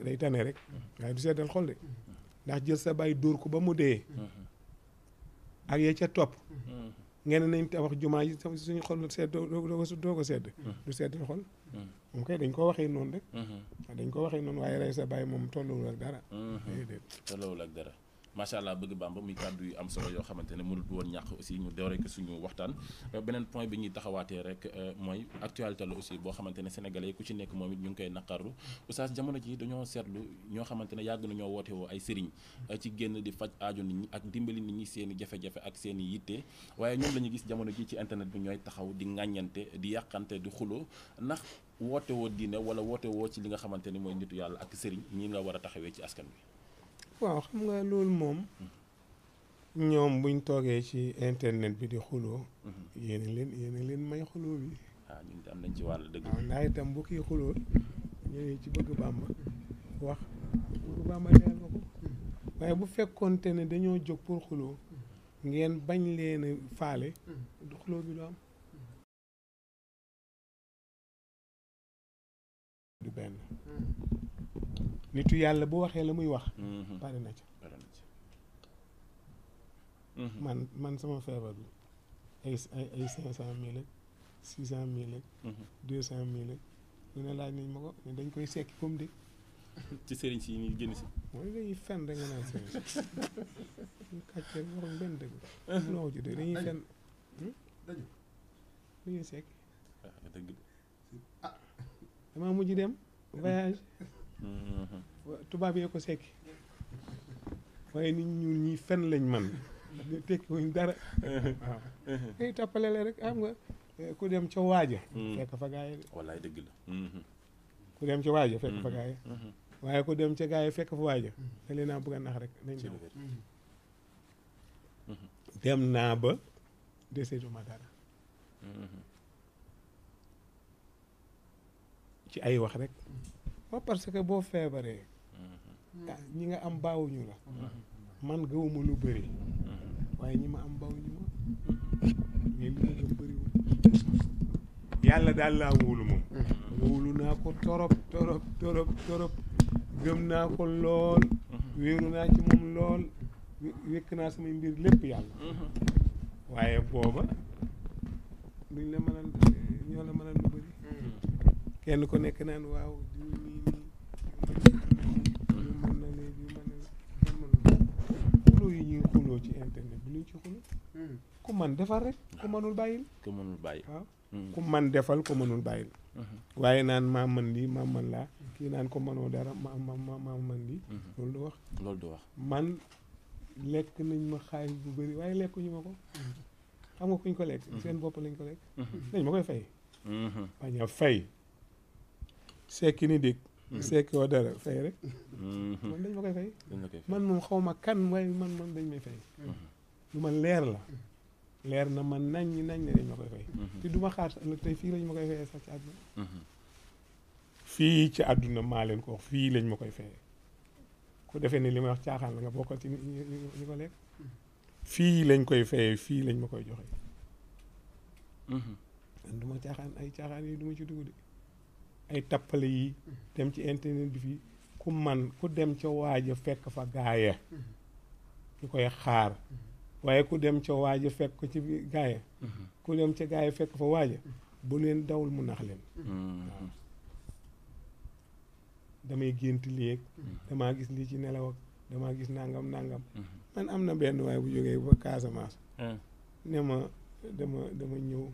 day tane rek waaye du seddal xol de ndax jël sa bàyyi dóor ko ba mu dee ak ya ca topp ngeen nañ tabax jumaa yi suñu xol sedd doo ko sedd du seddal xol moom kay dañ ko waxee noonu rek dañ ko waxee noonu waaye rey sa bàyyi moom tolluwul ak dara tolluwul ak dara macha allah bëgg Bamba muy kàddu yu am solo yoo xamante ne mënul woon ñàkk aussi ñu doore ko suñu waxtaan beneen point bi ñuy taxawaatee rek mooy actualité la aussi boo xamante ne sénégalais yi ku ci nekk moom it ñu ngi koy naqarlu oustaz jamono ji dañoo seetlu ñoo xamante ne yàgg nañoo woote woo ay sëriñ ci génn di faj aajo nit ñi ak dimbali nit ñi seen i jafe-jafe ak seen i yitte waaye ñoom la ñu gis jamono ji ci internet bi ñooy taxaw di ŋàññante di yàqante di xuloo ndax woote woo diine wala woote woo ci li nga xamante ni mooy nitu yàlla ak sëriñ ñi nga war a taxawee ci askan bi waaw xam nga loolu moom ñoom buñ toogee ci internet bi di xuloo yéen leen may xuloo bi ñun am nañ ci wàll dëgg waaw ndax itam bu kii xuloo ñëwee ci bëgg Bàmba wax bëgg Bàmba leel ko waaye bu fekkoonte ne dañoo jóg pour xuloo ngeen bañ leen faale du xuloo bi lu am du benn nitu yàlla bu waxee la muy wax pare na ci man sama feebar bi ay 500,000 ak 600,000 ak 200,000 ak lu ne laaj nañ ma ko ne dañ koy sekki comme de ci sëriñ si ñuy génn si mooy dañuy fen da nga naan sëriñ ñu kàccee waxuñ benn dëgg loo ci de dañuy fen dañuy sekki dëgg damaa mujj dem voyage tubaab yee ko sekki waaye nit ñuul ñi fen lañ man tekki wuñ dara waaw ay tappale la rek xam nga ku dem ca waaja fekk fa gaay de wallaay dëgg la ku dem ca waaja fekk fa gaay waaye ku dem ca gaay fekk fa waaja da leen naa bëgg a nax rek nañ dem naa ba deseetuma dara ci ay wax rek ba parce que boo feebaree ñi nga am baawuñu la man gëwuma lu bëri waaye ñi ma am baawuñu ma mais li ma gëm bëriwul yàlla daal laa wóolu moom wóolu naa ko torop gëm naa ko lool wéeru naa ci moom lool wékk naa samay mbir lépp yàlla waaye booba duñ la mënal ñoo la mënal lu bëri kenn ko nekk naan waaw diw nii mën na léegi mën na xuloo yi ñuy xuloo ci internet bi luñ ci xuloo ku man defal rek ku mënul bàyyil waaw ku man defal ku mënul bàyyil waaye naan maa mën lii maa mën laa kii naan ko mënoo dara maa mën lii loolu du wax man lekk nañ ma xaalis bu bëri waaye lekkuñu ma ko xam nga kuñ ko lekk seen bopp lañ ko lekk dañ ma koy fay bañ a fay sekki ni dégg sekki woo dara fay rek man dañ ma koy fay man moom xaw ma kan waaye man dañ may fay lu ma leer la leer na man nañ ne dañ ma koy fay te du ma xaar ëllëg tey fii lañ ma koy fayee sax ci àdduna fii ci àdduna maa leen ko wax fii lañ ma koy fayee ku defee ne li may wax caaxaan la nga bokkal ci ñi ko lekk fii lañ koy fayee fii lañ ma koy joxe man du ma caaxaan ay caaxaan yi du ma ci dugg de ay tappale yi dem ci internet bi fii ku dem ca waaja fekk fa gaaya ñu koy xaar waaye ku dem ca waaja fekk ko ci gaaya ku dem ca gaaya fekk fa waaja bu leen dawul mu nax leen waaw damay gént léeg damaa gis lii ci nelaw ak damaa gis nangam man am na benn waaye bu jógee ba Casamance ne ma dama ñëw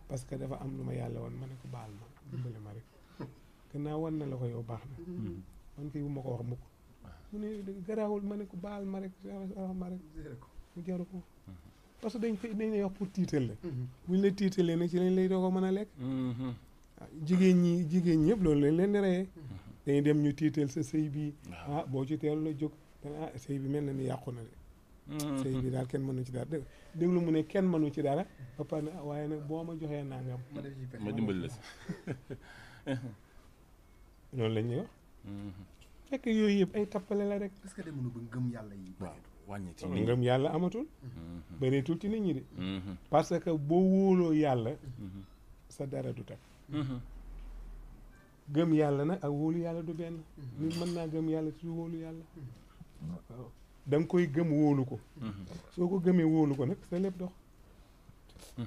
parce que dafa am lu ma yàlla woon ma ne ko baal ma dimbali ma rek gannaaw wan na la ko yow baax na man kii bu ma ko wax mukk mu ne garaawul ma ne ko baal ma rek ma rek mu jaru ko parce que dañ lay wax pour tiital la buñ la tiitalee nag ci lañ lay doo ko mën a lekk jigéen ñëpp loolu lañ leen di reyee dañuy dem ñu tiital sa sëy bi boo ci teelu la jóg dana sëy bi mel na ni yàqu na de sëy bi daal kenn mënu ci dara déglu mu ne kenn mënu ci dara ba pare waaye nag boo ma joxee nangam ma dimbali la si loolu la ñuy wax fekk yooyu yëpp ay tappale la rek est-ce que demuñu ba ngëm yàlla yi wàññi ci ngëm yàlla amatul bëreetul ci nit ñi de parce que boo wóoloo yàlla sa dara du tak gëm yàlla nag ak wóolu yàlla du benn nit mën naa gëm yàlla te du wóolu yàlla waaw da nga koy gëm wóolu ko soo ko gëmee wóolu ko nag sa lépp dox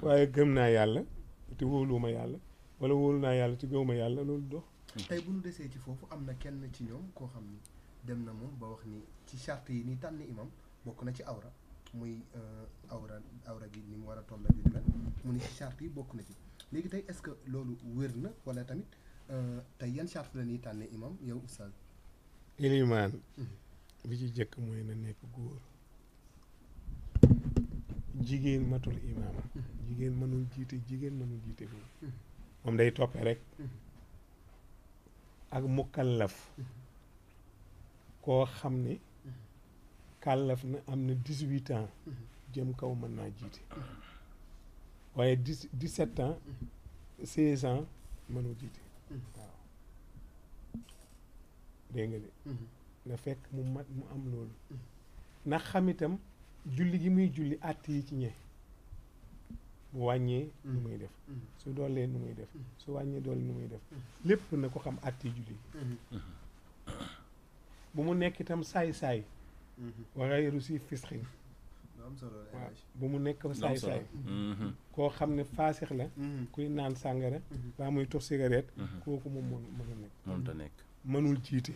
waaye gëm naa yàlla te wóoluwuma yàlla wala wóolu naa yàlla te gëwuma yàlla loolu dox tey bu ñu desee ci foofu am na kenn ci ñoom koo xam ni dem na moom ba wax ni ci charte yi ni tànn imam bokk na ci awra muy awra gi ni mu war a toll bi mel mu ni ci charte yi bokk na ci léegi tey est-ce que loolu wér na wala tamit tey yan charte la ñuy tànne imam yow oustaz ilimaan bi ci jëkk mooy na nekk góor jigéen matul imaam jigéen mënul jiite góor moom day toppe rek ak mukallaf koo xam ne kàllaf na am na 18 ans jëm kaw mën naa jiite waaye 17 ans 16 ans mënul jiite waaw dégg nga de na fekk mu mat mu am loolu ndax xam itam julli gi muy julli àtt yi ci ñe bu wàññee nu muy def su doolee nu muy def su wàññee doole nu muy def lépp na ko xam àtt yi julli gi bu mu nekk itam saay-saay waxee rusi fisxin waaw bu mu nekk saay-saay koo xam ne faasix la kuy naan sàngara baa muy tox cigarette kooku moom mën a nekk mënul jiite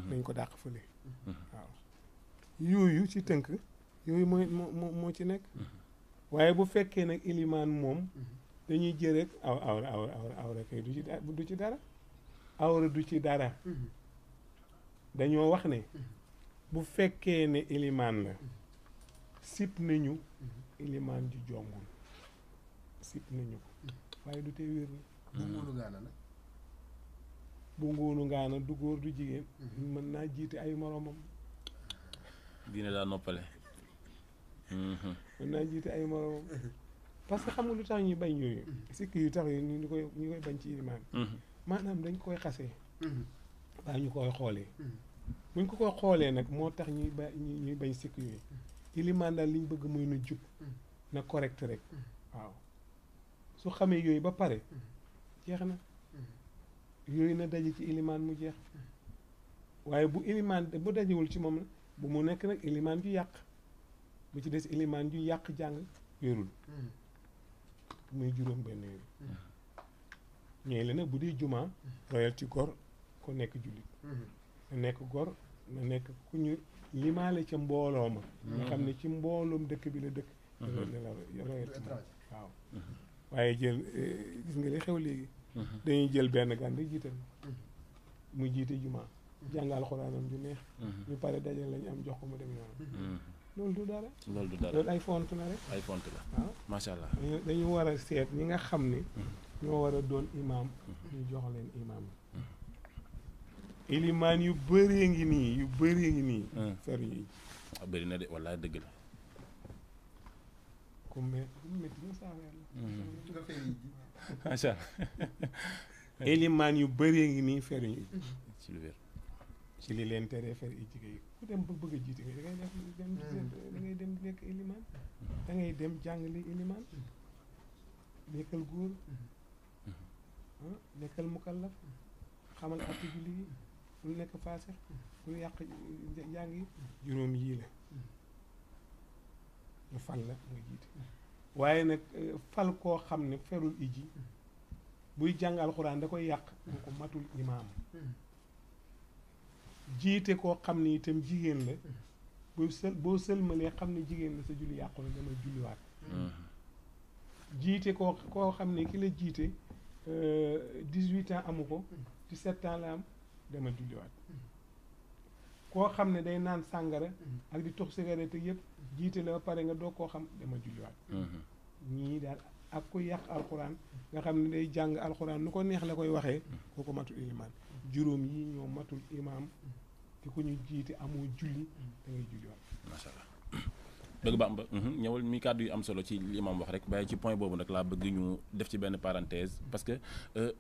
dañ ko dàq fële waaw yooyu ci tënk yooyu moo ci nekk waaye bu fekkee nag ilimaan moom dañuy jël rek awra kay du ci dara awra du ci dara dañoo wax ne bu fekkee ne ilimaan la sip nañu ilimaan ji jongul sip nañu ko waaye du tee wér na bu ngóonu ngaana nag bu ngóonu ngaana du góor du jigéen mën naa jiite ay moromam diine daa noppale mën naa jiite ay moromam parce que xam nga lu tax ñuy bañ yooyu sikk yu tax yi ñu koy bañ ci ilimaan maanaam dañ koy xasee waaye ñu koy xoolee buñ ko koy xoolee nag moo tax ñuy bañ sikk yooyu ilimaan daal liñ bëgg muy na jub na correct rek waaw su xamee yooyu ba pare jeex na yooyu na daje ci ilimaan mu jeex waaye bu ilimaan bu dajewul ci moom na bu mu nekk nag ilimaan ju yàq bu ci des ilimaan ju yàq jàng wérul muy juróom benn yooyu ñooy la nag bu dee jumaa royal ci gor ko nekk jullit na nekk gor na nekk ku ñu limaale ca mbooloo ma nga xam ne ci mbooloom dëkk bi la dëkk ne la royal ci waaw waaye jël gis nga li xew léegi dañuy jël benn gan rek jiital mu jiite jumaa jàng alxuraanam ju neex ñu pare dajal lañu am jox ko mu dem yoonam loolu du dara loolu ay font la rek ay font la waaw macha allah dañu war a seet ñi nga xam ne ñoo war a doon imaam ñu jox leen imaam ilimaan yu bëree ngi nii fer yi bëri na de wallaay dëgg la ku métti na saaweer la macha allah ilimaan yu bëree ngi nii fer yi ci lu wér ci li leen teree fer yi jigéen ku dem ba bëgg a jiite nga da ngay dem nekk ilimaan da ngay dem jàngale ilimaan nekkal góor nekkal mukallaf xamal atti julli yi lu nekk faase lu yàq jàng yi juróom yii la ñu fal la nga jiite waaye nag fal koo xam ne ferul iji buy jàng alxuraan da koy yàq bu ko matul imaam jiite koo xam ne itam jigéen la boo sëlmalee xam ne jigéen la sa julli yàqu na dama julliwaat jiite koo xam ne ki la jiite 18 ans amu ko 17 ans la am dama julliwaat koo xam ne day naan sàngara ak di tox cigarette yëpp jiite la ba pare nga doog koo xam dama julliwaat ñii daal ak ku yàq alxuraan nga xam ne day jàng alxuraan nu ko neex la koy waxee kooku matul ilimaan juróom yi ñoo matul imaam te ku ñu jiite amoo julli da ngay julliwaat macha allah dëgg Bamba ñëwal mi kàddu yu am solo ci li imam wax rek waaye ci point boobu nag laa bëgg ñu def ci benn parenthèse parce que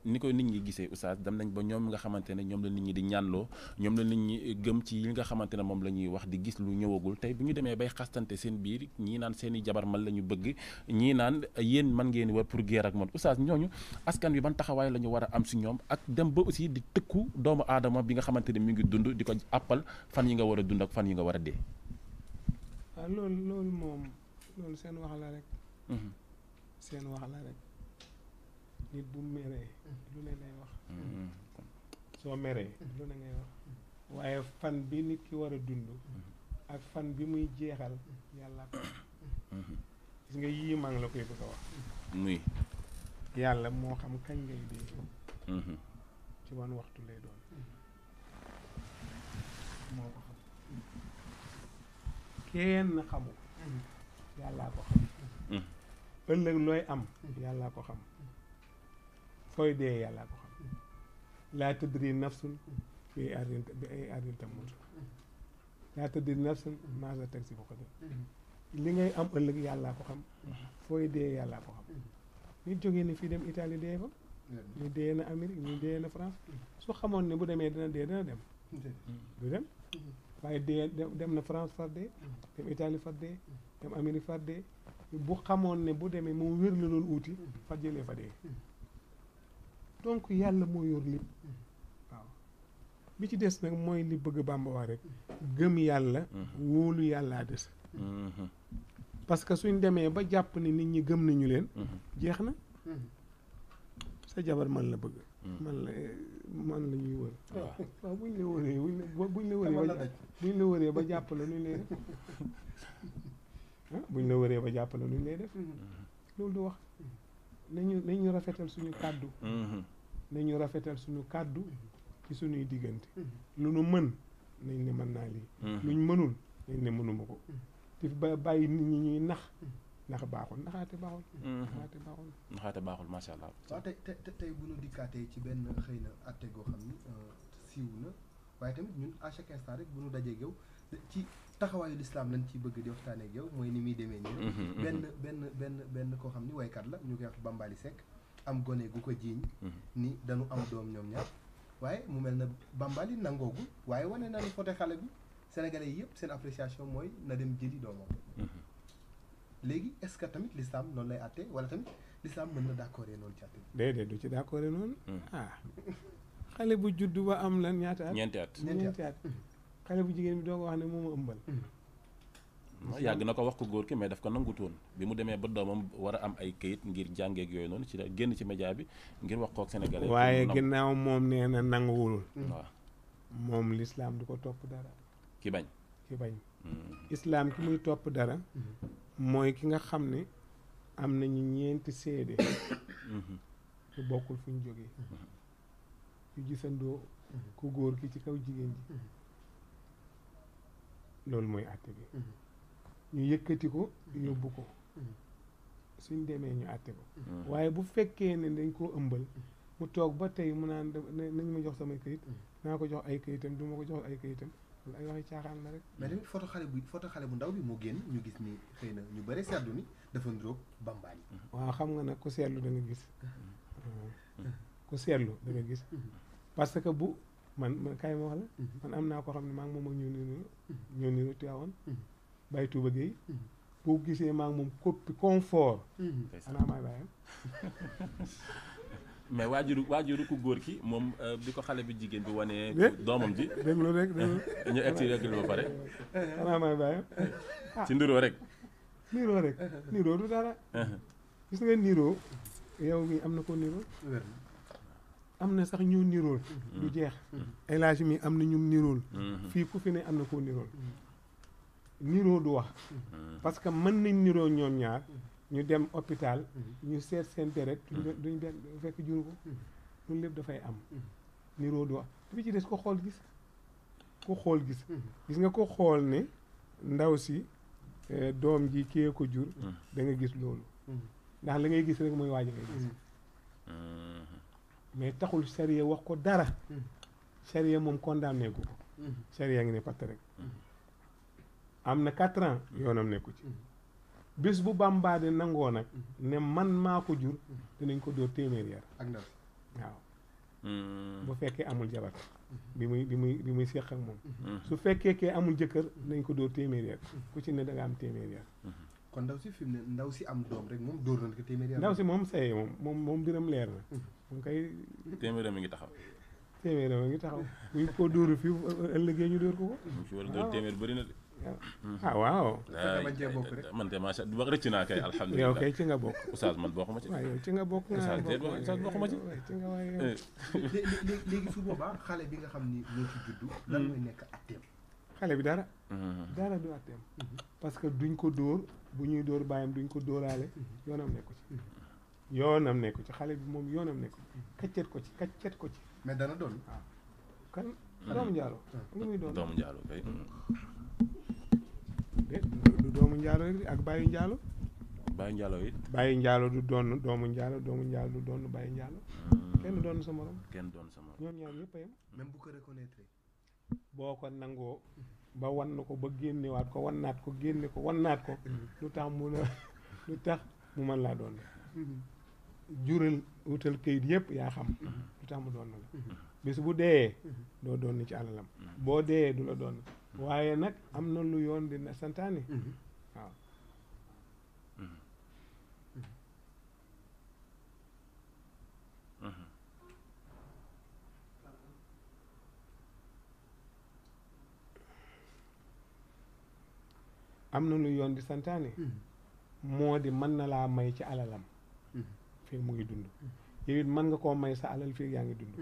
ni ko nit ñi gisee oustaz dem nañ ba ñoom nga xamante ne ñoom la nit ñi di ñaanloo ñoom la nit ñi gëm ci yi nga xamante ne moom la ñuy wax di gis lu ñëwagul tey bu ñu demee bay xastante seen biir ñii naan seen i jabar man la ñu bëgg ñii naan yéen man ngeen war pour guerre ak man oustaz ñooñu askan wi ban taxawaay la ñu war a am si ñoom ak dem ba aussi di tëkku doomu aadama bi nga xamante ne mi ngi dund di ko appal fan yi nga war a dund ak fan yi nga war a dee. waaw loolu moom loolu seen wax la rek. seen wax la rek nit bu meree lu ne lay wax. soo meree lu ne ngay wax waaye fan bi nit ki war a dund ak fan bi muy jeexal yàlla ko gis nga yii maa ngi la koy bëgg a wax. muy yàlla moo xam kañ ngay dee. ci wan waxtu lay doon. moo ko xam kenn xamu yàllaa ko xam. ëllëg looy am yàllaa ko xam fooy dee yàllaa ko xam. laa tadri nafsun bi ay ardin tamut laa tadri nafsun maaza taksibu gadan li ngay am ëllëg yàllaa ko xam fooy dee yàllaa ko xam. nit jógee ne fii dem Italie dee fa ñu dee na Amérique ñu dee na France su xamoon ne bu demee dina dee dina dem du dem waaye dee dem na France far dee dem Italie far dee dem Amérique far dee bu xamoon ne bu demee moom wér la doon uuti far jëlee fa dee donc yàlla moo yor lépp waaw bi ci des nag mooy li bëgg Bamba wax rek gëm yàlla wóolu yàllaa des parce que suñ demee ba jàpp ne nit ñi gëm nañu leen jeex na sa jabar man la bëgg man la ñuy wër waaw buñ la wëree ba jàpp la nuñ lay def buñ la wëree ba jàpp la nuñ lay def loolu du wax nañu rafetal suñu kàddu nañu rafetal suñu kàddu ci suñuy diggante lu nu mën nañ ne mën naa lii luñ mënul nañ ne mënuma ko te ba bàyyi nit ñi ñuy ndax baaxul naxaate baaxul macha allah. waaw tey bu ñu dikkaatee ci benn xëy na atte goo xam ni siiw na waaye tamit ñun à chaque instant rek bu ñu dajee yow ci taxawaayu lislaam lañ ciy bëgg di waxtaanee ak yow mooy ni muy demee nii. benn koo xam ni waykat la ñu koy wax Bambaly Seck am gone gu ko jiiñ ni dañu am doom ñoom ñaar waaye mu mel na Bambaly nangoogu waaye wane na ni foto xale bi Sénégalais yi yëpp seen appréciation mooy na dem jëli doomam. léegi est-ce que tamit l'islam noonu lay àtte wala tamit l'islam mën na d'accord noonu ci àtte bi. déedéet du ci d'accord noonu. xale bu juddu ba am lan ñaata at. ñeenti at xale bu jigéen bi doo ko wax ne moom a ëmbal. yàgg na ko wax ko góor ki mais daf ko nangutoon bi mu demee ba doomam war a am ay kayit ngir jàngeeg yooyu noonu ci la génn ci média bi ngir wax kook Sénégalais. waaye ginnaaw moom nee na nanguwul. waaw moom l'islam du ko topp dara. ki bañ. islam ki muy topp dara. mooy ki nga xam ne am nañu ñeenti seede ñu bokkul fu ñu jógee yu gisandoo ku góor ki ci kaw jigéen ji loolu mooy àtte bi ñu yëkkati ko yóbbu ko suñ demee ñu àtte ko waaye bu fekkee ne dañ koo ëmbal mu toog ba tey mu naan nañ ma jox samay kayit naa ko jox ay kayitam du ma ko jox ay kayitam ay waxi caaxaan la rek. mais tamit photo xale bu ndaw bi moo génn ñu gis ni xëy na ñu bëri seetlu ni dafa niroog Bambaly. waaw xam nga nag ku seetlu da nga gis ku seetlu da nga gis parce que bu man kaay ma wax la man am naa ko xam ne maa ngi moom ak ñoo niru Tiwaawan Baye Touba Gueye boo gisee maa ngi moom copie confort xanaa maay bàyyam mais waajuru ku góor ki moom bi ko xale bi jigéen bi wanee doomam ji déglu rek ñu egsi rek ba pare xanaa may bàyyam ci niroo rek niroo du dara gis nga niroo yow mi am na ko niroo am na sax ñu nirool du jeex élage mi am na ñu nirool fii ku fi ne am na koo nirool niroo du wax parce que mën nañ niroo ñoom ñaar ñu dem hôpital ñu seet seen deret duñ benn fekk juru ko loolu lépp dafay am niroo du wax bi ci des ko xool gis gis nga ko xool ne ndaw si doom ji kii ko jur da nga gis loolu ndax la ngay gis rek mooy waaj ngay gis mais taxul charia wax ko dara charia moom condamné gu ko charia ngi ne patt rek am na 4 ans yoonam nekku ci bés bu Bamba di nangoo nag ne man maa ko jur dinañ ko dóor téeméeri yar ak ndaw waaw bu fekkee amul jabar bi muy séq ak moom su fekkee kee amul jëkkër dinañ ko dóor téeméeri yar ku ci ne da nga am téeméeri yar kon ndaw si fi mu ne ndaw si am doom rek moom dóor nañ ko téeméeri yar ndaw si moom saye moom mbiram leer na moom kay téeméeram mi ngi taxaw téeméeram a ngi taxaw buñ ko dóoru fi ëllëgee ñu dóor ko mu fi war a dóor téeméer bëri na de ah waaw man de macha Allah rëcc naa kay alhamdulilah yow kay ci nga bokk oustaz man bokkuma ci waaw yow ci nga bokk oustaz bokkuma ci ci nga waaye léegi su boobaa xale bi nga xam ni ñoo ci juddu lan mooy nekk atteem xale bi dara du atteem parce que duñ ko dóor bu ñuy dóor bàyyam duñ ko dóoraale yoonam nekku ci xale bi moom yoonam nekku ci kaccet ko ci mais dana doon waaw kan doomu njaalo lu muy doon doomu njaalo kay du doomu njaalo rek ak bàyyi njaalo bàyyi njaalo du doon doomu njaalo du doon bàyyi njaalo kenn doon sa morom ñoom ñaar ñëpp a yem même bu ko reconnaître boo ko nangoo ba wan na ko ba génnewaat ko wannaat ko génne ko wannaat ko lu tax mu mën laa doon jural wutal kayit yëpp yaa xam lu tax mu doon na la bis bu dee doo doon ci alalam boo dee du la doon waaye nag am na lu yoon dina santaane waaw am na lu yoon di santaane moo di mën na laa may ci alalam fii mu ngi dund yow it mën nga koo may sa alal fii yaa ngi dund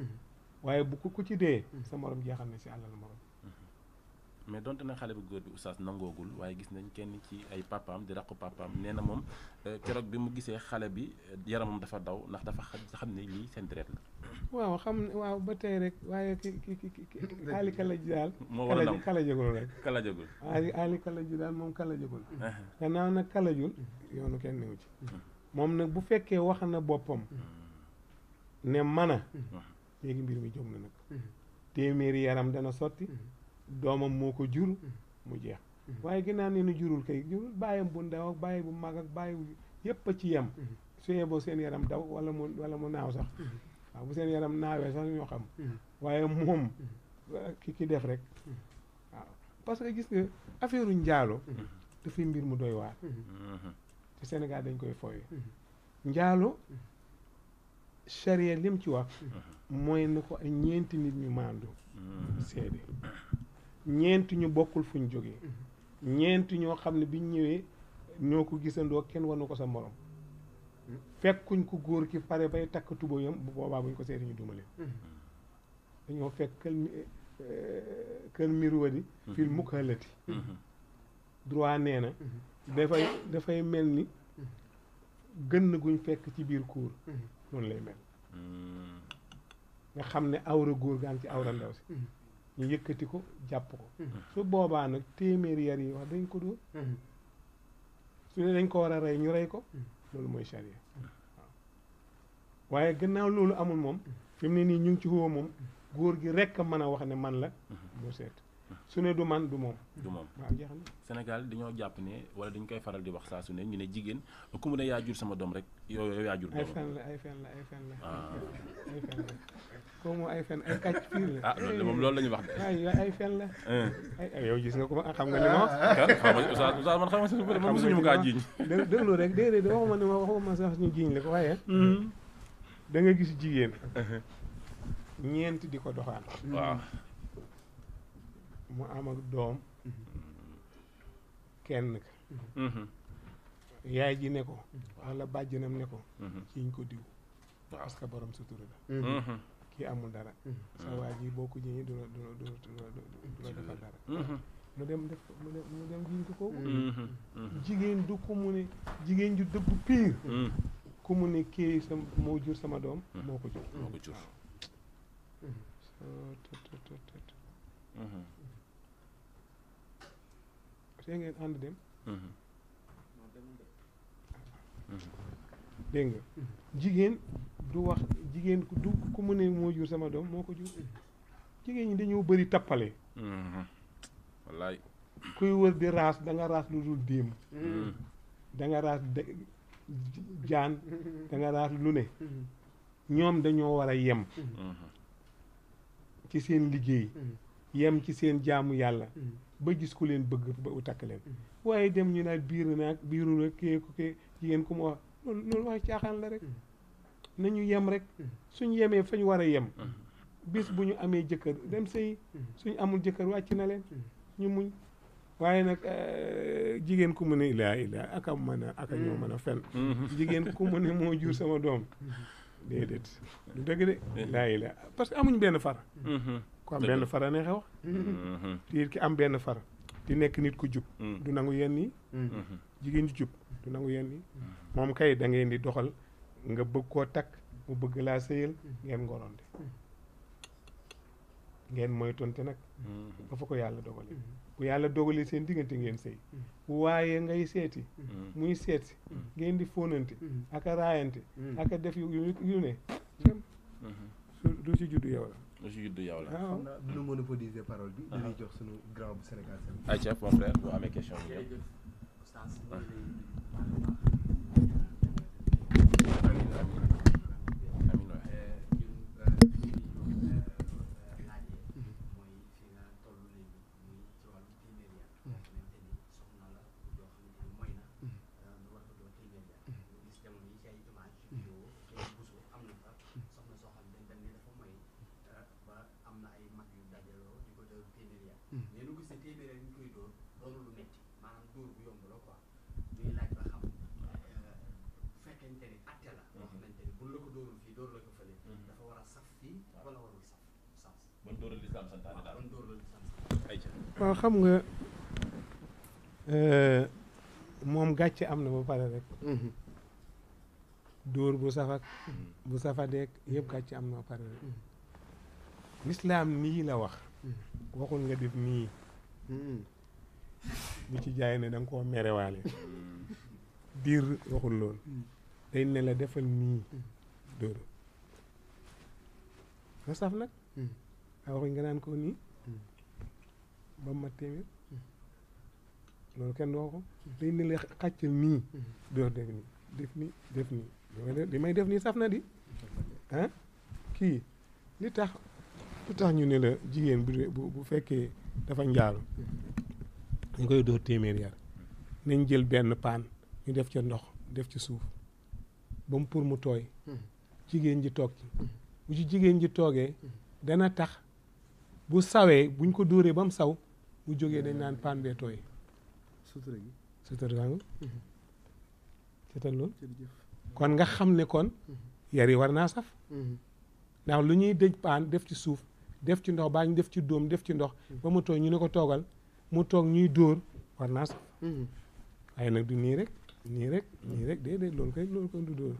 waaye bu ku ci dee sa morom jeexal na si alal morom mais donte na xale bu góor bi oustaz nangoogul waaye gis nañ kenn ci ay papaam di raqu papaam nee na moom keroog bi mu gisee xale bi yaramam dafa daw ndax dafa xam ne lii seen deret la waaw ba tey rek waaye ki aali kala ji daal moo war a nangu kalajagul rek kalajagul aali kala ji daal moom kalajagul gannaaw nag kalajul yoonu kenn newu ci moom nag bu fekkee wax na boppam ne mana léegi mbir mi jóg na nag téeméeri yaram dana sotti doomam moo ko jur mu jeex waaye ginnaaw ne nu jurul kay jurul bàyyam bu ndaw ak bàyyi bu mag ak bàyyi bu yépp a ci yem su yeboo seen yaram daw wala mu naaw sax waaw bu seen yaram naawee sax ñoo xam waaye moom ki def rek waaw parce que gis nga affaire njaalo dafay mbir mu doy waar ci Sénégal dañ koy fooye njaalo charia lim ci wax mooy na ko ay ñeenti nit ñu maandu seede ñeenti ñu bokkul fuñ jógee ñeenti ñoo xam ne biñ ñëwee ñoo ko gisandoo kenn wanu ko sa morom fekkuñ ko góor ki pare bay takk tubayam bu boobaa buñ ko seeti ñu duma leen dañoo fekk kël miruwadi fil mukhalati droit nee na dafay mel ni gën guñ fekk ci biir kuur noonu lay mel nga xam ne awra góor gaan ci awra ndaw si ñu yëkkati ko jàpp ko su boobaa nag téeméeri yar yi wax dañ ko dóor su ne dañ ko war a rey ñu rey ko loolu mooy charia waaw waaye gannaaw loolu amul moom fi mu ne nii ñu ngi ci xóo moom góor gi rekk mën a wax ne man la mu seet su ne du man du moom waaw jeex na Sénégal dañoo jàpp ne wala dañ koy faral di wax saa su ne ñu ne jigéen ku mu ne yaa jur sama doom rek yow yaa jur doom ay fen la ay fen la koomu ay fen ay kàcc fiir la moom loolu la ñuy wax de ay fen la ay yow gis nga ko xam nga ni ma oustaz man xam nga man mosuñu mu kaa jiiñ déglu rek déedéet waxuma ne waxuma sax ñu jiiñ la ko waaye da nga gis jigéen ñeent di ko doxaan waaw mu am ak doom kenn ka yaay ji ne ko wala bàjjanam ne ko ciñ ko diw parce que borom sutura la kii amul dara sa waa ji boo ko jiñee du la defal dara mu dem jiñ ko kooku jigéen du ku mu ne jigéen ju dëggu piir ku mu ne kii moo jur sama doom moo ko jur see ngeen ànd dem dégg nga jigéen du wax jigéen du ku mu ne moo jur sama doom moo ko jur jigéen ñi dañoo bëri tappale wallaay kuy wër di raas da nga raas lu dul démb da nga raas jaan da nga raas lu ne ñoom dañoo war a yem ci seen liggéey yem ci seen jaamu yàlla ba gis ku leen bëgg ba takk leen waaye dem ñu naan biiru rek kee ku kee jigéen ku ma wax loolu wax caaxaan la rek nañu yem rek suñ yemee fa ñu war a yem bis bu ñu amee jëkkër dem sëy suñ amul jëkkër wàcc na leen ñu muñ waaye nag jigéen ku mu ne ilaa aka ñoo mën a fen jigéen ku mu ne moo jur sama doom déedéet du dëgg de ilaa parce que amuñ benn far ku am benn fara ne xew tiir ki am benn far di nekk nit ku jub du nangu yenn yi jigéen ju jub du nangu yenn yi moom kay da ngeen di doxal nga bëgg koo takk mu bëgg laa sëyal ngeen ngoronte ngeen moytonte nag ba fa ko yàlla dogale bu yàlla dogalee seen diggante ngeen sëy waaye ngay seeti muy seetsi ngeen di fóonante ak a raayante ak a def yu ne du ci juddu yow la du ci juddu yow la xam naa nu monopoliser parole bi dañuy jox suñu grand bu Sénégal ayca mon frère bu amee question bi waaw xam nga moom gàcce am na ba pare rek dóor bu safak bu safadeek yëpp gàcce am na ba pare rek lislaam nii la wax waxul nga def nii bu ci jaay ne da nga koo merewaale diir waxul loolu day ne la defal nii dóor nga saf nag a waxuñ nga naan ko nii ba ma téeméer loolu kenn doo ko day ne la xàccal nii dóor def nii li may def nii saf na di ah kii li tax ñu ne la jigéen bu fekkee dafa njaalu ñu koy dóor téeméer yar nañ jël benn paan ñu def ca ndox def ci suuf ba mu pour mu tooy jigéen ji toog ci bu ci jigéen ji toogee dana tax bu sawee buñ ko dóoree ba mu saw bu jógee dañ naan paan bee tooy sutura nga seetal loolu kon nga xam ne kon yar yi war naa saf ndax lu ñuy dëj paan def ci suuf def ci ndox baa ñu def ci dóom def ci ndox ba mu tooy ñu ne ko toogal mu toog ñuy dóor war naa saf waaye nag du nii rek déedéet loolu koy du dóor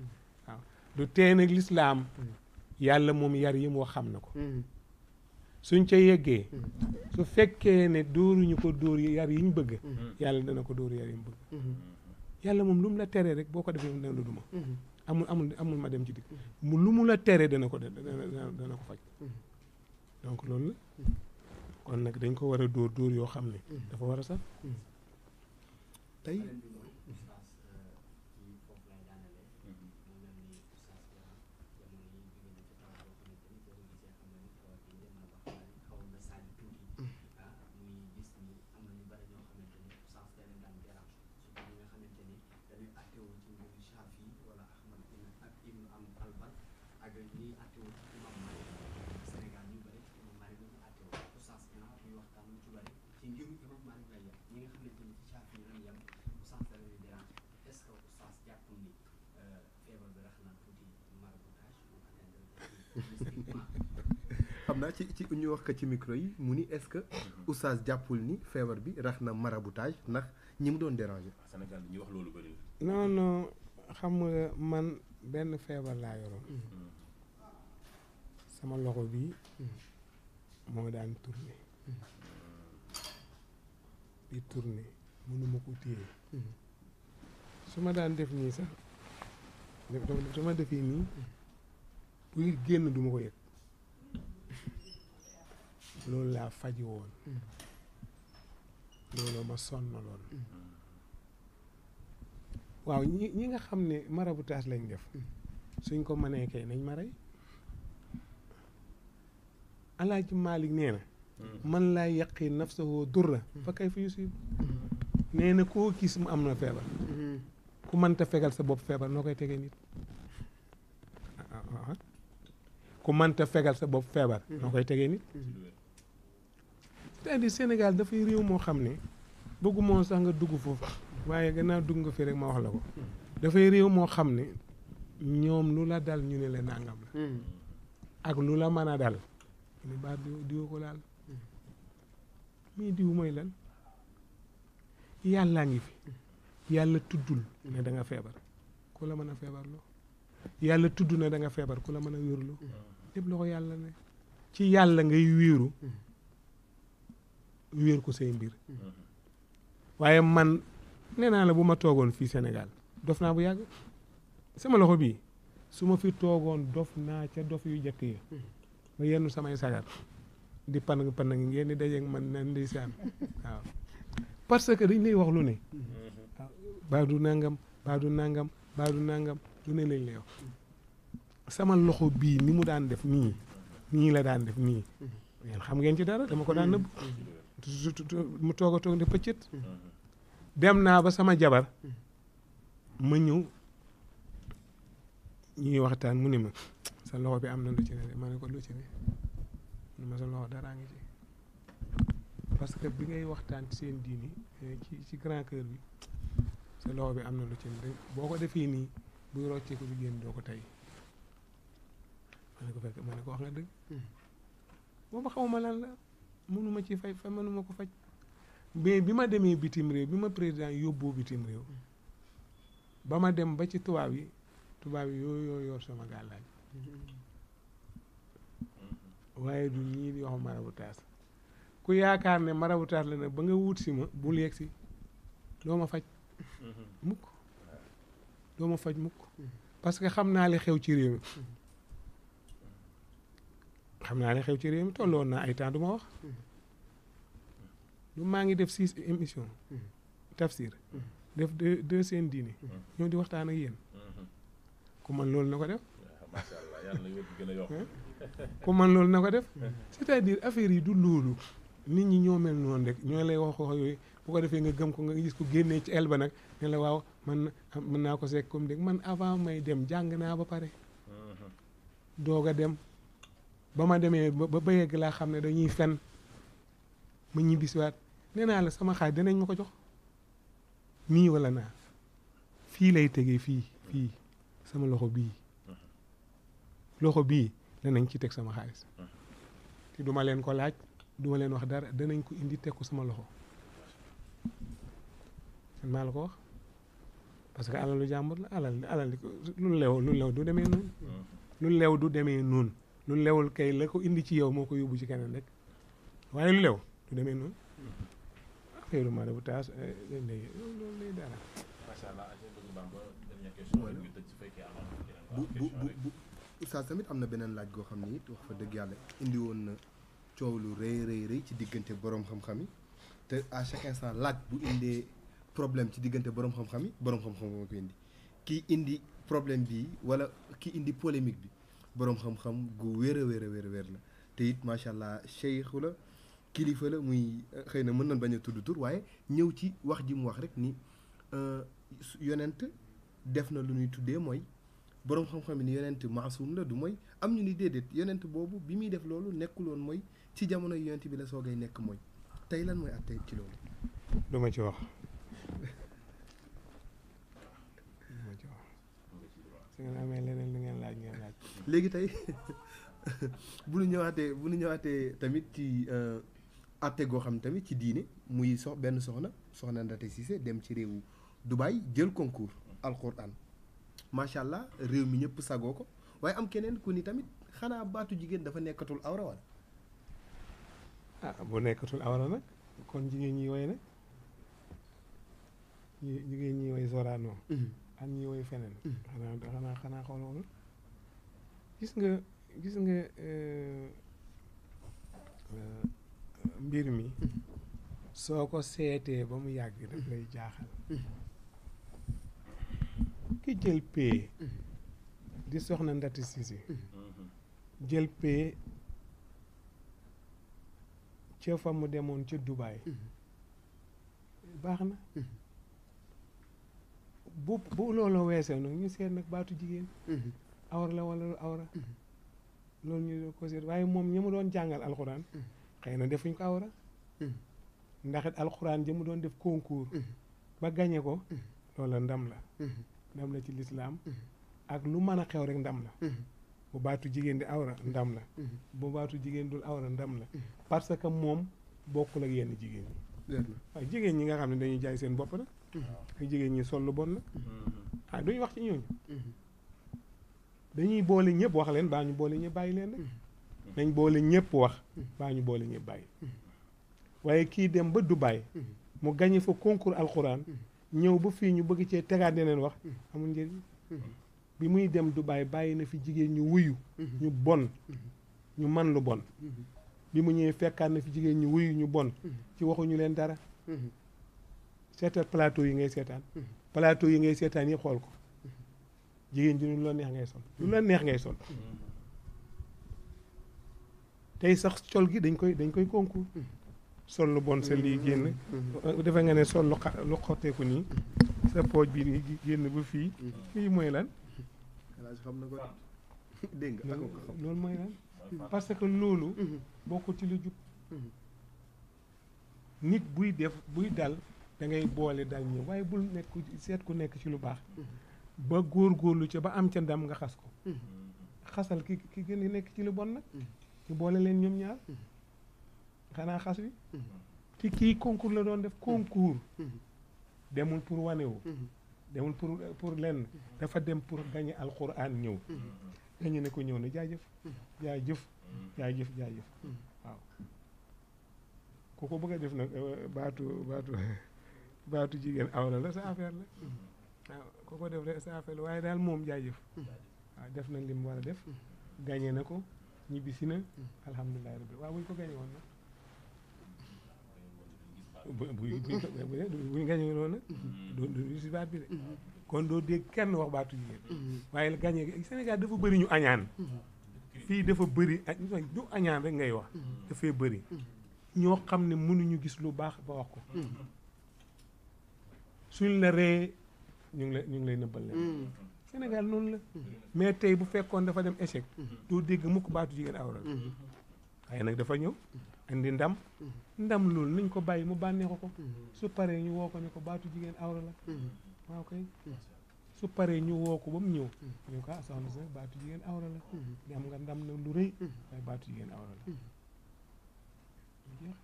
waaw du tee nag lislaam yàlla moom yar yi moo xam na ko suñ ca yeggee su fekkee ne dóoruñu ko dóor yar yi ñu bëgg yàlla dana ko dóor yar yi ñu bëgg yàlla moom lu mu la teree rek boo ko defee dana duma amul ma dem ci digg lu mu la teree dana ko faj donc loolu la kon nag dañ ko war a dóor yoo xam ne dafa war a sax tey xam naa ci ñu wax ko ci micro yi mu ni est-ce que oustaz jàppul ni feebar bi rax na maraboutage ndax ñi mu doon déranger. Sénégal ñuy wax loolu bëri. non xam nga man benn feebar laa yoroon sama loxo bi moo daan tourné di tourné mënuma ko téye su ma daan def nii sax su ma defee nii buy génn duma ko yëg loolu laa faji woon loolu ma sonnaloon waaw ñi nga xam ne maraboutage lañ def suñ ko mënee kay nañ ma rey Alaaji Maalik nee na man laa yaqi nafsahu durra fa kay fa yusib nee na koo gis mu am na feebar ku mënta fegal sa bopp feebar noo koy tegee nit ku mënta fegal sa bopp feebar noo koy tegee nit c'est-à-dire Sénégal dafay réew moo xam ne bëggu moo sax nga dugg foofu waaye gannaaw dugg nga fi rek ma wax la ko dafay réew moo xam ne ñoom lu la dal ñu ne la nangam la ak lu la mën a dal ñu ne baa diw ko laal mii diw mooy lan yàllaa ngi fi yàlla tuddul ne da nga feebar ku la mën a feebar loo yàlla tudd ne da nga feebar ku la mën a wérloo lépp la ko yàlla ne ci yàlla ngay wéeru wéer ko say mbir waaye man nee naa la bu ma toogoon fii Sénégal dof naa bu yàgg sama loxo bii su ma fi toogoon dof naa ca dof yu jëkk yi ma yenn samay sagar di panang ngi ngeen di dajeeg man na ndeysaan waaw parce que dañ lay wax lu ne baadu nangam baadu nangam baadu nangam lu ne lañ lay wax sama loxo bii ni mu daan def nii la daan def nii ngeen xam ngeen ci dara dama ko daan nëbb mu toog a toog di pëccët dem naa ba sama jabar ma ñëw ñuy waxtaan mu ne ma sa loxo bi am na lu ci ne ma ne ko lu ci ne ma sa loxo daraa ngi ci parce que bi ngay waxtaan ci seen diini ci grand cœur bi sa loxo bi am na lu ci ne boo ko defee nii buy roccee ko bi génn doo ko tey ma ne ko fekk ma ne ko wax nga dëgg boobu xawma lan la mënuma ci fay mënuma ko faj mais bi ma demee bitim réew bi ma président yóbboo bitim réew ba ma dem ba ci tubaab yi yoo yor sama gàllaaj waaye du ñii di wax maraboutage ku yaakaar ne maraboutage la nag ba nga wut si ma bul yegg si doo ma faj mukk doo ma faj mukk parce que xam naa li xew ci réew mi tolloon naa ay temps du ma wax lu maa ngi def 6 émissions tafsir def deux seen diine ñoo di waxtaan ak yéen ku man loolu na ko def macha allah yàlla yóbbu gën a yokk ku man loolu na ko def c'est-à-dire affaire yi du loolu nit ñi ñoo mel noonu rek ñoo lay wax yooyu bu ko defee nga gëm ko nga gis ko génnee ci el ba nag ne la waaw man mën naa ko seek comme dégg man avant may dem jàng naa ba pare doog a dem ba ma demee ba yegg laa xam ne dañuy fen ma ñibbisiwaat nee naa la sama xaaj dinañ ma ko jox nii wala naa fii lay tegee fii sama loxo bii danañ ci teg sama xaalis te duma leen ko laaj duma leen wax dara danañ ko indi teg ko sama loxo man maa la ko wax parce que alalu jàmbur la alal lu lew du demee noonu lu lew du demee noonu lu lewul kay la ko indi ci yow moo ko yóbbu ci keneen rek waaye lu lew du demee noonu affaire maraboutage loolu lay dara. macha allah dernière question ñu tëj su fekkee bu Oustaz tamit am na beneen laaj goo xam ne it wax fa dëgg yàlla indi woon na coow lu rëy ci diggante borom xam-xam yi te à chaque instant laaj bu indee problème ci diggante borom xam-xam yi borom xam-xam moo ko indi kii indi problème bi wala kii indi polémique bi borom xam-xam gu wér la te it macha allah cheikhu la kilifa la muy xëy na mën nañ bañ a tudd tur waaye ñëw ci wax ji mu wax rek ni yonent def na lu ñuy tuddee mooy boroom xam-xam ni yonent maasum la du mooy am ñu ni déedéet yonent boobu bi muy def loolu nekkul woon mooy ci jamono yonent bi la soogay nekk mooy tey lan mooy ak tey ci loolu. du ma ci wax su ngeen amee leneen lu ngeen laaj ngeen laaj. léegi tey bu ñu ñëwaatee tamit ci atte goo xam tamit ci diine muy benn soxna Ndate Cissé dem ci réewu Dubaï jël concours alquran macha allah réew mi ñëpp sagoo ko waaye am keneen ku ni tamit xanaa baatu jigéen dafa nekkatul awra wala. bu nekkatul awra nag kon jigéen ñi woy nag jigéen ñi woy Sorano. ak ñi woy feneen. xanaa xooloo gis nga mbir mi soo ko seetee ba mu yàgg daf lay jaaxal ki jël pee di soxna Ndati Sisi jël pee ca fa mu demoon ca Dubaay baax na bu loolu weesee nag ñu seet nag baatu jigéen awra la wala lu awra loolu ñu ko seet waaye moom ñi mu doon jàngal alxuraan xëy na defuñ ko awra ndax it alxuraan ji mu doon def concours ba gañe ko loola ndam la ci lislaam ak lu mën a xew rek ndam la bu baatu jigéen di awra ndam la bu baatu jigéen dul awra ndam la parce que moom bokkul ak yenn jigéen ñi waaye jigéen ñi nga xam ne dañuy jaay seen bopp nag ak jigéen ñi sol lu bon nag duñu wax ci ñooñu dañuy boole ñëpp wax leen baa ñu boole ñëpp bàyyi leen rek nañ boole ñëpp wax baa ñu boole ñëpp bàyyi waaye kii dem ba Dubaay mu gañe fa concours alxuraan ñëw ba fii ñu bëgg cee tegaat yeneen wax amul njëriñ bi muy dem Dubaay bàyyi na fi jigéen ñu wuyu ñu bon ñu man lu bon bi mu ñëwee fekkaat na fi jigéen ñu wuyu ñu bon ci waxuñu leen dara seetal plateau yi ngay seetaan plateau yi ngay seetaan yi xool ko jigéen ji lu la neex ngay sol lu la neex ngay sol tey sax sol gi dañ koy concours sol lu bon sa lii génn defe nga ne sol lu xotteeku nii sa pooj bi nii génn ba fii lii mooy lan xam na ko dégg nga loolu mooy lan parce que loolu bokkul ci lu jub nit buy dal da ngay boole dal ñëw waaye bul nekk seet ku nekk ci lu baax ba góorgóorlu ca ba am ca ndam nga xas ko xasal ki gën a nekk ci lu bon nag ñu boole leen ñoom ñaar xanaa xas wi ci kii concours la doon def concours demul pour wanewu demul pour lenn dafa dem pour gagner alxuraan ñëw dañu ne ko ñëw na jaajëf waaw ku ko bëgg a def nag baatu jigéen awra la sa affaire la waaw ku ko def rek sa affaire la waaye daal moom jaajëf waaw def na li mu war a def gagné na ko ñibbisi na alhamdulilah rabbi waaw buñ ko gagné woon nag buñ gagné woon nag du si baat bi de kon doo dégg kenn wax baatu jigéen waaye la gagné Sénégal dafa bëri ñu añaan fii dafa bëri du añaan rek ngay wax dafay bëri ñoo xam ne mënuñu gis lu baax ba wax ko suñ la ree ñu ngi lay nëbbal leen Sénégal noonu la mais tey bu fekkoon dafa dem échec doo dégg mukk baatu jigéen awra la waaye nag dafa ñëw andi ndam loolu nañ ko bàyyi mu bànneexu ko su paree ñu woo ko ne ko baatu jigéen awra la waaw kay su paree ñu woo ko ba mu ñëw ñu ko soxna sa baatu jigéen awra la am nga ndam na lu rëy waaye baatu jigéen awra la jeex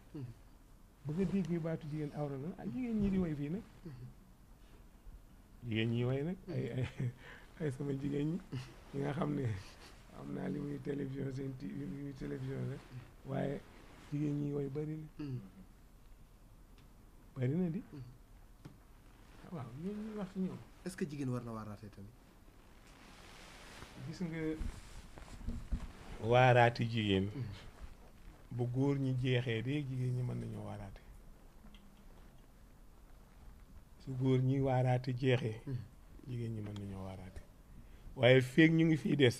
ba nga déggee baatu jigéen awra la jigéen ñi di way fii nag jigéen ñi way nag ay sama jigéen ñi nga xam ne am naa li muy télévision seen li muy télévision rek waaye jigéen ñi way bari na di waaw ñooñu wax ci ñoom est-ce que jigéen war na waaraate tamit gis nga waaraati jigéen bu góor ñi jeexee de jigéen ñi mën nañoo waaraate su góor ñi waaraate jeexee jigéen ñi mën nañoo waaraate waaye feeg ñu ngi fii des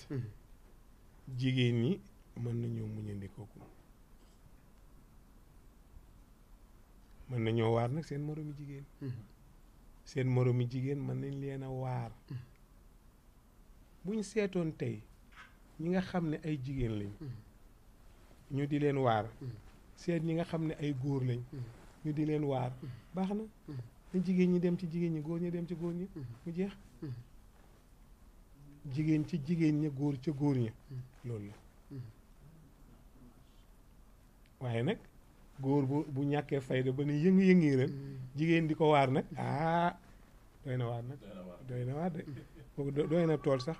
jigéen ñi mën nañoo muñandikoo ko mën nañoo waar nag seen moroomi jigéen seen moroomi jigéen mën nañ leen a waar buñ seetoon tey ñi nga xam ne ay jigéen lañ ñu di leen waar seet ñi nga xam ne ay góor lañ ñu di leen waar baax na jigéen ñi dem ci jigéen ñi góor ñi dem ci góor ñi mu jeex jigéen ci jigéen ñi góor ca góor ñi loolu la waaye nag góor bu ñàkkee fayda ba ne yëngi-yëngi ren jigéen di ko waar nag doy na waar nag doy na waar de doy na tool sax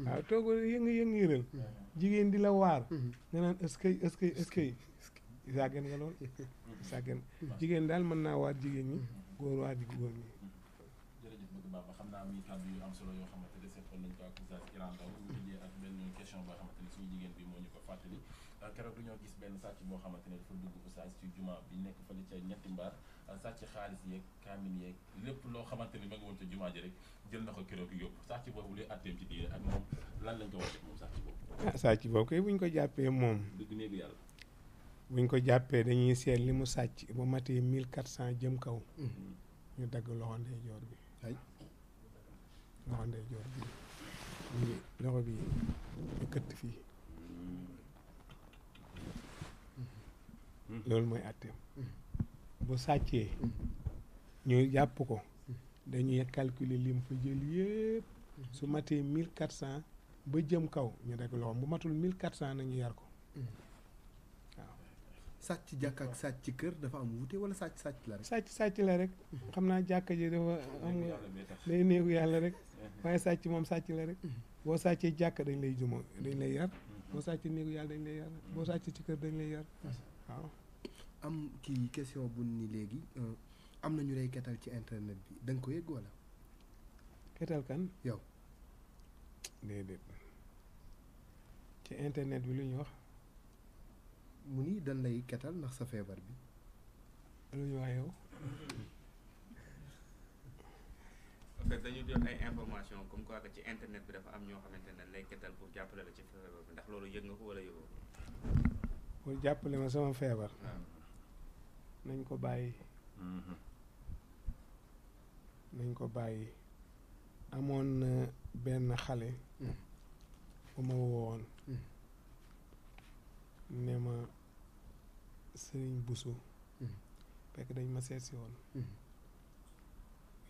waaw toog yëngi-yëngi ren jigéen di la waar nga naan est-ce sàggan nga lool sàggan jigéen daal mën naa waar jigéen ñi góor waar ji góor ñi Baba xam naa muy kàddu yu am solo yoo xamante ne seetoon nañ ko ak Oustaz Ndao ñu tëjee ak benn question boo xamante ne suñu jigéen bi moo ñu ko fàttali keroog dañoo gis benn sàcc boo xamante ne dafa dugg Oustaz ci juma bi nekk fële ca ñetti mbaar sàcc xaalis yeeg kaamin yeeg lépp loo xamante ne ma nga woon ca juma ji rek jël na ko keroog yóbbu sàcc boobu luy atteem ci diine ak moom lan lañ ko war a def moom sàcc boobu. ah sàcc boobu kay buñ ko jàppee moom. dugg néegu yàlla. buñ ko jàppee dañuy seet li mu sàcc ba matee 1400 jëm kaw. ñu dagg loxo ndeyjoor bi. loxo ndeyjoor bi loxo bi ñu këtt fii. loolu mooy àtteem. bu sàccee. ñu jàpp ko. dañuy calculer lim fa jël yépp. su matee 1400 ba jëm kaw ñu dagg loxo bu matul 1400 nañu yar ko. waaw. sàcc jàkk ak sàcc kër dafa am wuute wala sàcc la rek. sàcc la rek. xam naa jàkka ji dafa am nga day néegu yàlla rek. waaye sàcc moom sàcc la rek. boo sàccee jàkka dañ lay juma dañ lay yar. boo sàccee néegu yàlla dañ lay yar. boo sàccee ci kër dañ lay yar. waaw. am kii question bu ni léegi am na ñu lay ketal ci internet bi da nga ko yëg wala. ketal kan. yow. déedéet ci internet bi lu ñu wax. mu ni dañ lay ketal ndax sa feebar bi. lu ñu wax yow. en fait dañu jot ay information comme quoi que ci internet bi dafa am ñoo xamante ne lay ketal pour jàppale la ci feebar bi ndax loolu yëg nga ko wala yëgoo. pour jàppale ma sama feebar. nañ ko bàyyi. nañ ko bàyyi. amoon na benn xale. bu ma woowoon. ne ma sëriñ Busu. fekk dañ ma seet si woon.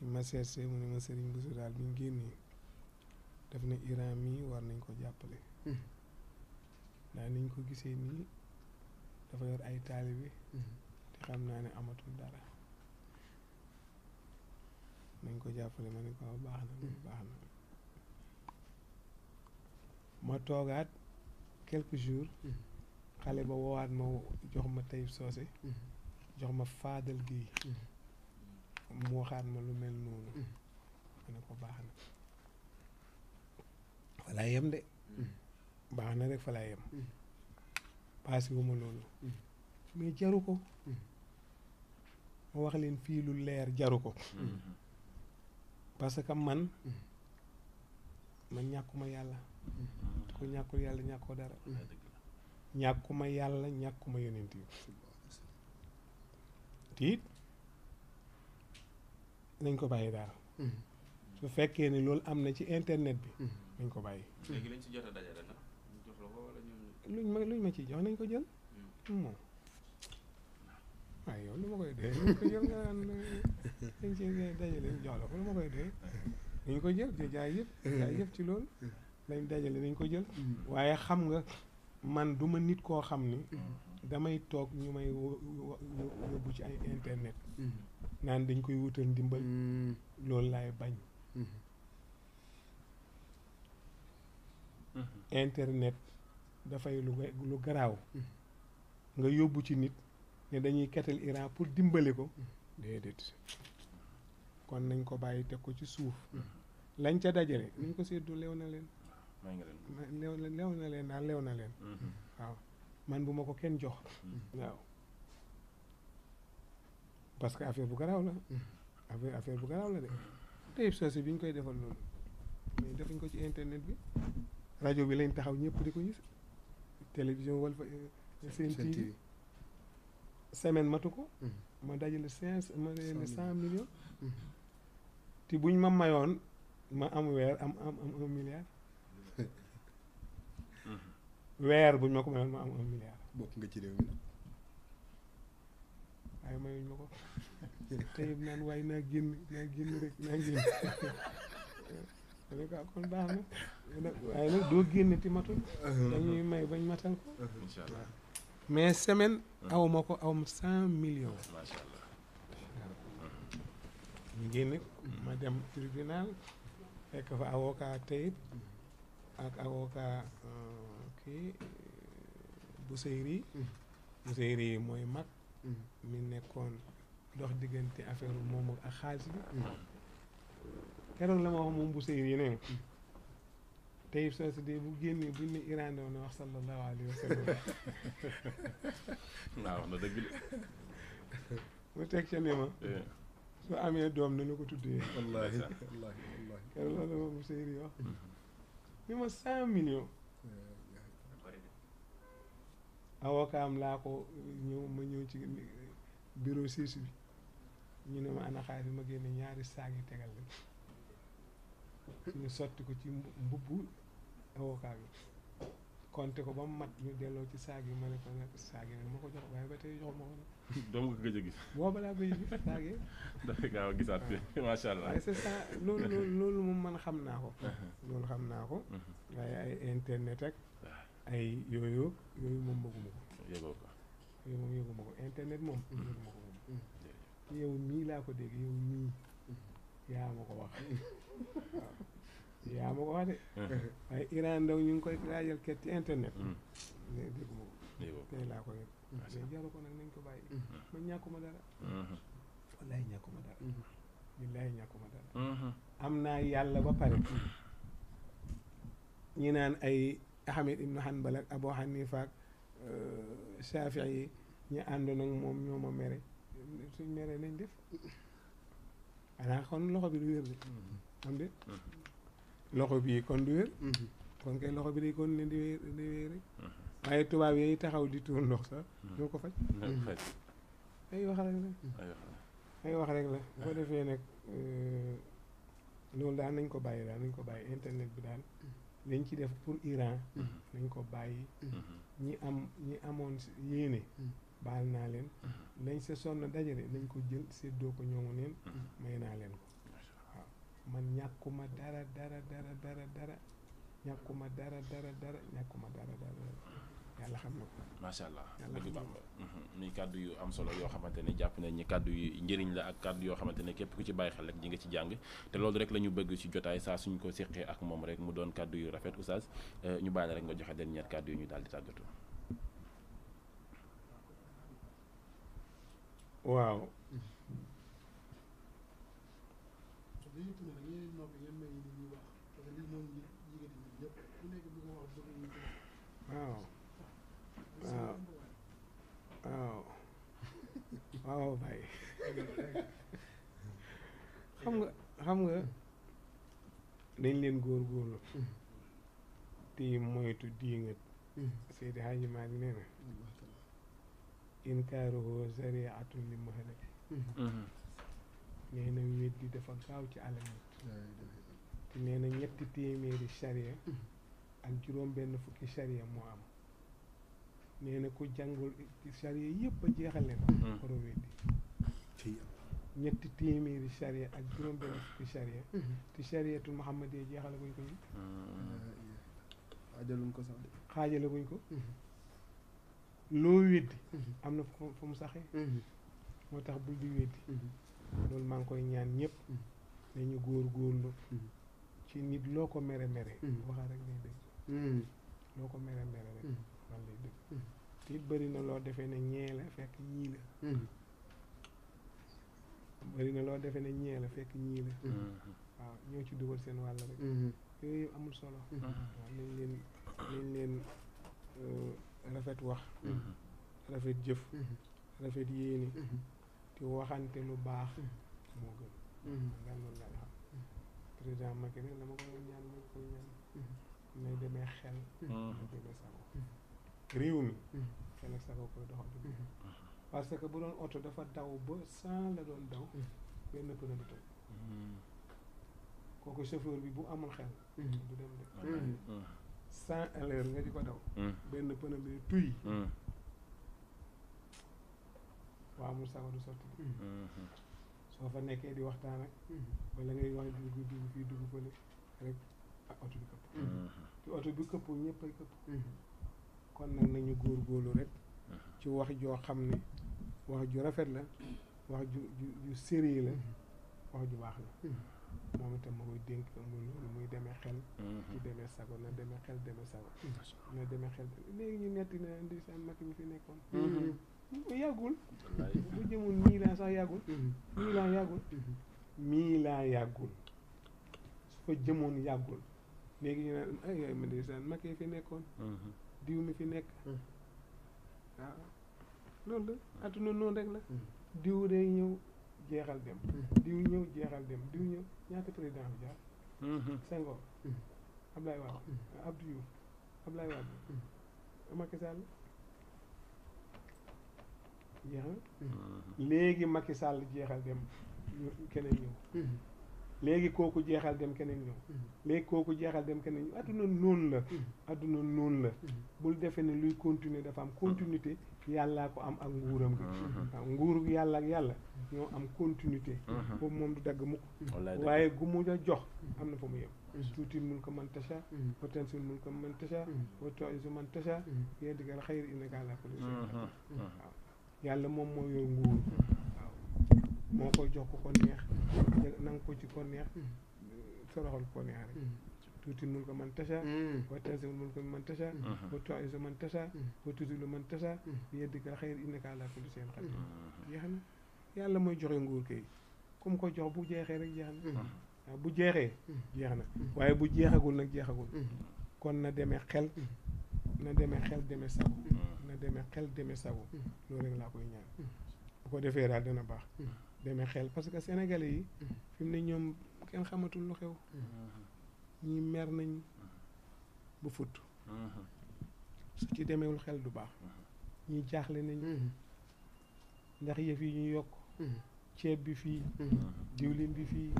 dañ ma seet si mu ne ma sëriñ Busu daal bi ñu génnee def na Iran mii war nañ ko jàppale. daal niñ ko gisee nii dafa yor ay taalibe. te xam naa ne amatul dara. nañ ko jàppale ma ne ko baax na baax na. ma toogaat quelques jours. xale ba woowaat ma jox ma Tayib Soose. jox ma Faadal Géey. mu waxaat ma lu mel noonu. ma ne ko baax na. fa laa yem de. baax na rek fa laa yem. paase wu ma loolu. mais jaru ko. ma wax leen fii lu leer jaru ko. parce que man ñàkkuma yàlla. ku ñàkkul yàlla ñàkkoo dara. ñàkkuma yàlla ñàkkuma yonent yi. tiit nañ ko bàyyi daal. su fekkee ne loolu am na ci internet bi. nañ ko bàyyi. léegi lañ ci jot a dajale nag ñu jox la ko wala luñ ma ciy jox nañ ko jël. moom waaye yow lu ma koy dee nañ ko jël nga naan dañ ci dajale ñu jox la ko lu ma koy dee nañ ko jël te jaay yëpp ci loolu lañ dajale nañ ko jël. waaye xam nga man duma nit koo xam ni damay toog ñu may yóbbu ci ay internet naan dañ koy wutal ndimbal. loolu laay bañ. internet dafay lu garaaw. nga yóbbu ci nit ne dañuy ketal Iran pour dimbali ko. déedéet kon nañ ko bàyyi teg ko ci suuf. lañ ca dajale nañ ko séddoo lew na leen. lew na leen daal lew na leen. waaw man bu ma ko kenn jox. waaw parce que affaire bu garaaw la. affaire bu garaaw la de. Tayib Socé bi ñu koy defal loolu mais defuñ ko ci internet bi. rajo bi lañ taxaw ñëpp di ko gis. télévision wala Sen TV semaine matu ko. ma dajale 100 millions. te buñ ma mayoon ma am weer am 1 milliard. weer buñ ma ko mayoon ma am 1 milliard. bokk nga ci réew mi nag. waaye mayuñ ma ko. Tayib naan waaye naa génn rek naa génn. kon baax na waaye nag doo génn ti matul. dañuy may bañ matal ko. incha allah mais semaine. awma ko awma 100 millions. macha allah. ñu génne ma dem tribunal fekk fa avocat Tayib ak avocat kii Buseyri mooy mag. mi nekkoon dox diggante affaire moomu ak xaalis bi. keroog la ma wax moom bu sëy yi ne tey soosu de bu génnee buñ ne Iran doon na wax sallallahu alayhi wa sallam. waaw wax na dëgg de. mu teg ca ne ma. su amee doom na la ko tuddee. wallaahi wallaahi wallaahi. keroog loolu la ma bu sëy yi wax. ni ma 100 millions. avocat am laa ko ñëw ci bureau 6 bi ñu ne ma ana xaalis ma génne ñaari saag yi tegal leen ñu sotti ko ci mbubbu avocat bi compté ko ba mu mat ñu delloo ci saag yi ma ne ko nag saag yi ma ko jox waaye ba tey jox ma ko nag. doom nga ko gëj a gis. booba laa gëj a gis saag yi. dafa gaaw a gisaat fi macha allah. waaye c'est ça loolu moom man xam naa ko. loolu xam naa ko. waaye ay internet ak ay yooyu moom bëgguma ko. yëgoo ko. yooyu moom yëguma ko internet moom. yëguma ko moom. yow mii laa ko dégg yow mii yaa ma ko wax. waaw yaa ma ko wax de. waaye Iran Ndao ñu ngi koy laajal ket ci internet. mais dégguma ko. tey laa ko yëg. mais jaru ko nag nañ ko bàyyi. man ñàkkuma dara. wallaay ñàkkuma dara. billaay ñàkkuma dara. am naa yàlla ba pare. ñi naan ay Ahmed ibnu Hanbal ak Abu Hanifa ak Shafii yi ñu àndoon ak moom ñoo ma mere suñ mere nañ def xanaa kon loxo bi du wér de am de loxo bii kon du wér kon kay loxo bi day kon ne di wér rek waaye tubaab yooyu taxaw di tuur ndox sax ñoo ko faj ay wax rek la ay wax rek la bu ko defee nag loolu daal nañ ko bàyyi internet bi daal lañ ci def pour Iran nañ ko bàyyi ñi amoon yéene baal naa leen lañ sa sonn dajale nañ ko jël séddoo ko ñoomu neen may naa leen ko waaw man ñàkkuma dara ñàkkuma dara yàlla xam na ko macha allah dëgg Bamba muy kàddu yu am solo yoo xamante ne jàpp nañ ni kàddu yu njëriñ la ak kàddu yoo xamante ne képp ku ci bàyyi xel rek di nga ci jàng te loolu rek la ñu bëgg ci jotaay saa suñ ko séqee ak moom rek mu doon kàddu yu rafet oustaz ñu bàyyi la rek nga joxe dernier kàddu yu ñu daal di tàggatu. waaw waaw bàyyi xam nga dañ leen góorgóorlu te moytu diingat Seydi Hadji Malick nee na inkaaruhu zariatun li mahlaki nee na weddi dafa gaaw ci alal nit te nee na 300 charia ak juróom-benn fukki charia moo am nee na ku jàngul charia yëpp a jeexal leen xoro weddi 300 charia ak juróom-benn fukki charia te chariatul Muhammad yi jeexale guñ ko ñu xaajale guñ ko loo weddi am na fu mu saxee moo tax bul di weddi loolu maa ngi koy ñaan ñëpp nañu góorgóorlu ci nit loo ko mere waxal rek lay dëgg loo ko mere rek waxal lay dëgg te it bëri na loo defee ne ñee la fekk ñii la bëri na loo defee ne ñee la fekk ñii la waaw ñoo ci dugal seen wàll rek yooyu amul solo waaw nañ leen rafet wax rafet jëf rafet yéene te waxante lu baax moo gën daal loolu laa xam président Macky nag dama ko ñaan ma koy ñaan nay demee xel nay demee sago réew mi xel ak sago koy doxal parce que bu doon oto dafa daw ba 100 la doon daw benn pneu bi toj kooku chauffeur bi bu amul xel du dem de 100 à l'heure nga di ko daw benn pneu bi tuy waaw amul sago du sotti soo fa nekkee di waxtaan ak wala ngay wax dugg fii dugg fële rek ak oto bi këpp te oto bi këpp ñëpp ay këpp kon nag nañu góorgóorlu rek ci wax joo xam ne wax ju rafet la wax ju sérieux la wax ju baax la moom itam ma koy dénk loolu muy demee xel ci demee sago na demee xel demee sago na demee xel léegi ñu netti na ndeysaan mag mi fi nekkoon yàggul bu jëmoon 1000 ans sax yàggul 1000 ans yàggul 1000 ans yàggul fa jëmoon yàggul léegi ñu naan ay yooyu ma ndeysaan Macky fi nekkoon diw mi fi nekk waaw loolu la adduna noonu rek la diw day ñëw jeexal dem diw ñëw jeexal dem diw ñëw ñaata président bi jaar Senghor Ablaye Wade Abdou Diouf Ablaye Wade Macky Sall jeexal léegi Macky Sall jeexal dem keneen ñëw léegi kooku jeexal dem keneen ñëw léegi kooku jeexal dem keneen ñëw adduna noonu la adduna noonu la bul defe ne luy continuer dafa am continuité yàllaa ko am ak nguuram gi waaw nguuru yàlla ak yàlla ñoo am continuité boobu moom du dagg mukk waaye gu mu a jox am na fa mu yem tuuti mun ko man tasha wa tansil mun ko man tasha wa tu'izzu man tasha biyadikal xayru innaka ala kulli shay'in qadir waaw yàlla moom moo yor nguur waaw moo koy jox ko neex nanga ko ci ko neex soroxal ko neex rek tuuti mun ko man tasha wa tansil mun ko man tasha wa tu'izzu man tasha wa tuzillu man tasha biyadikal xayru innaka ala kulli shay'in qadir jeex na yàlla mooy joxe nguur kay comme ko jox bu jeexee rek jeex na waaw bu jeexee jeex na waaye bu jeexagul nag jeexagul kon na demee xel demee sago na demee xel demee sago loolu rek laa koy ñaan bu ko defee daal dana baax demee xel parce que sénégalais yi fi mu ne ñoom kenn xamatul lu xew ñi mer nañ bu futt su ci demeewul xel du baax ñi jaaxle nañ ndax yëf yi ñu yokk ceeb bi fii diwlin bi fii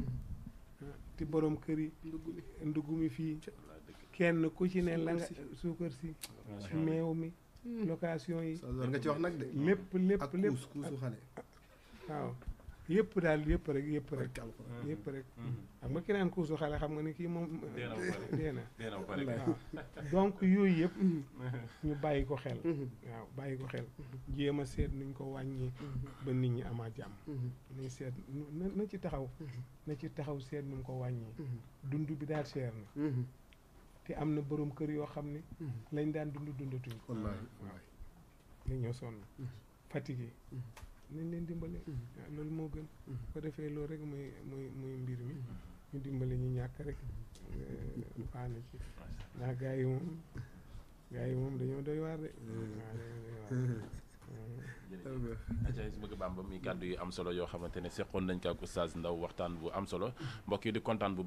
te borom kër yi ndugg mi fii kenn ku ci ne la nga suukar si meew mi location yi nga ci wax nag de lépp kuusu xale waaw yëpp daal yëpp rek xam nga ki naan kuusu xale xam nga ni kii moom dee na waaw donc yooyu yëpp ñu bàyyi ko xel waaw bàyyi ko xel jéem a seet nuñ ko wàññi ba nit ñi amaa jàmm nañ seet na ci taxaw seet nu mu ko wàññi dund bi daal seer na te am na borom kër yoo xam ne lañ daan dundatuñ ko waaw dañoo sonn fatigué nañ leen dimbale waaw loolu moo gën ko defee loolu rek muy mbir mi ñu dimbale ñu ñàkk rek baax na ci ndax gars yi moom dañoo doy waar de jërëjëf bëgg Bamba mi kàddu yu am solo yoo xamante ne seqoon nañ ko ak Oustaz Ndao waxtaan bu am solo mbokk yi di kontaan bu